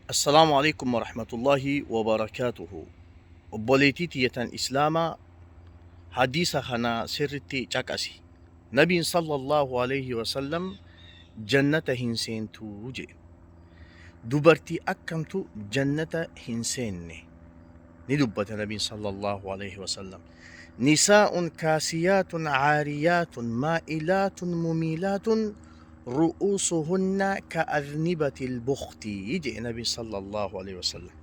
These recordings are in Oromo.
Assalaamu Aleykum Warahmatullaahi Wabarakaatuhu. Obboleettii tiyya tan Islaamaa hadiisa kana sirritti caqasi. Nabiin sallallahu aleyhi wasallam jannata hin seentu je'e. Dubartii akkamtu jannata hin seenne? Ni dubbata Nabiin sallallahu aleyhi wasallam. Nisaa'un kaasiyaatun caariyaatun maa'ilaatun mumiilaatun ru'uusuhunna ka adnibatil bukhti je'e Nabiin sallallahu aleyhi wasallam.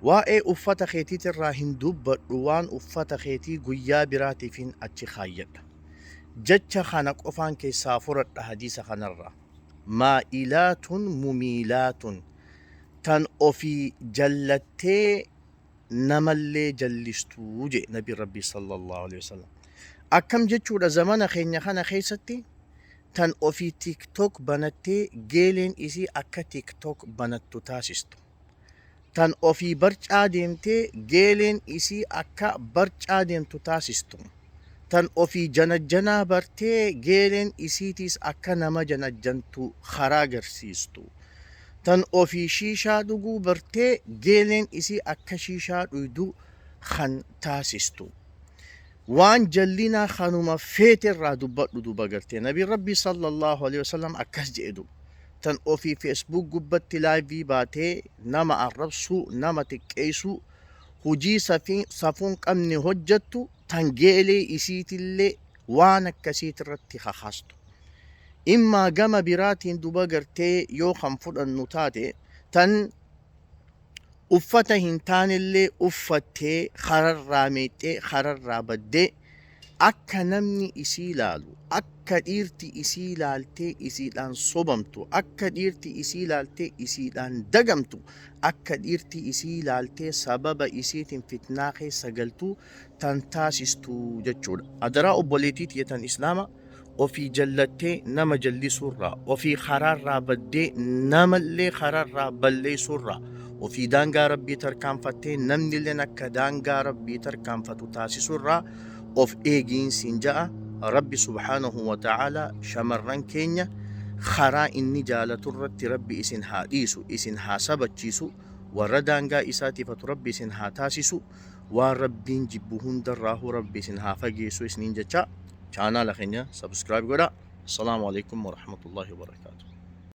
Waa'ee uffata keetiitirraa hin dubbadhu waan uffata keetii guyyaa biraatiifin achi kaayyadha. Jecha kana qofaan keessaa furadha hadiisa kanarraa. Maa'ilaatun mumiilaatun tan ofii jallattee namallee jallistuu jedhe nabiin rabbii sallallahu alaihi wasallam. Akkam jechuudha zamana keenya kana keessatti tan ofii tiktok banattee geeleen isii akka tiktok banattu taasistu. Tan ofii barcaa deemtee geeleen isii akka barcaa deemtu taasistu. Tan ofii janajjanaa bartee geeleen isiitiis akka nama janajjantu karaa garsiistu. Tan ofii shiishaa dhuguu bartee geeleen isii akka shiishaa dhuydu kan taasistu. Waan jallinaa kanuma feete irraa dubbadhu duuba gartee. Nabiin Rabbii sallallahu alaihi wasallam akkas jedhe duuba. Tan ofii Facebook gubbatti laayivii baatee nama arrabsuu, nama xiqqeessuu, hujii safuu hin qabne hojjattu tan geelee isiitillee waan akkasiitirratti kakaastu. Immaa gama biraatiin duba gartee yoo kan fudhannu taate tan uffata hin taanellee uffattee kararraa meexxee kararraa baddee akka namni isii laalu, akka dhiirti isii laaltee isiidhaan sobamtu, akka dhiirti isii laaltee isiidhaan dagamtu, akka dhiirti isii laaltee sababa isiitiin fitnaa keessa galtu tan taasistu jechuudha. Adaraa obboleettii tiyya tan Islaama ofii jallattee nama jallisuurraa, ofii karaarraa baddee namallee karaarraa balleessuurraa, ofii daangaa Rabbii tarkaanfattee namnilleen akka daangaa Rabbii tarkaanfatu taasisuurraa of eegiin siin ja'a. Rabbi subhaanahu wa ta'aalaa shamarran keenya karaa inni jaalaturratti Rabbi isin haa dhiisu, isin haa sabachiisu, warra daangaa isaa tifatu Rabbi isin haa taasisu. Waan Rabbiin jibbu hundarraahuu Rabbi isin haa fageessu isiniin jecha chaanaala keenya subscribe godha. Assalaamu alaikum warahmatullahi wabarakaatuh.